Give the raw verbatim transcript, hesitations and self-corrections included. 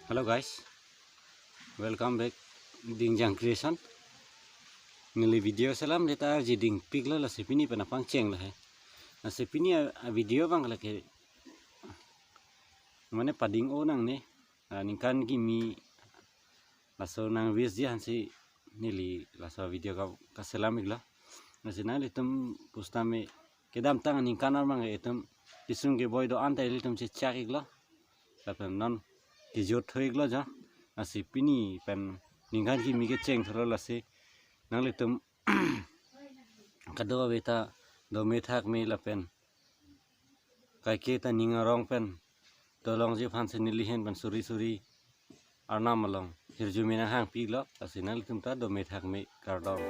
Hello guys, welcome back Dingjang Creation. Neli video selam deta arji dingpiklo, lasi pini pen apangcheng lo he. Lasi pini a, a video abang lake mane pading-o nangne, a, ningkan kimi laso nang wish ji aphansi neli laso video ka, kaselam iklo. Lasi nanglitum pusitame kedamtang aningkan armang itum kesung keboi do-an ta ilitum chechak iklo. Lapen non kejut tho iklo jo. Lasi pini pen ningkan kimi kecheng tholo, lasi nanglitum kadokave ta dome thakme lapen kaike ta ning arong pen dolongji aphansi neli ahin pen suri suri Arnam along hirjume nanghangpiklo. Lasi nanglitum ta dome thakme, kardom.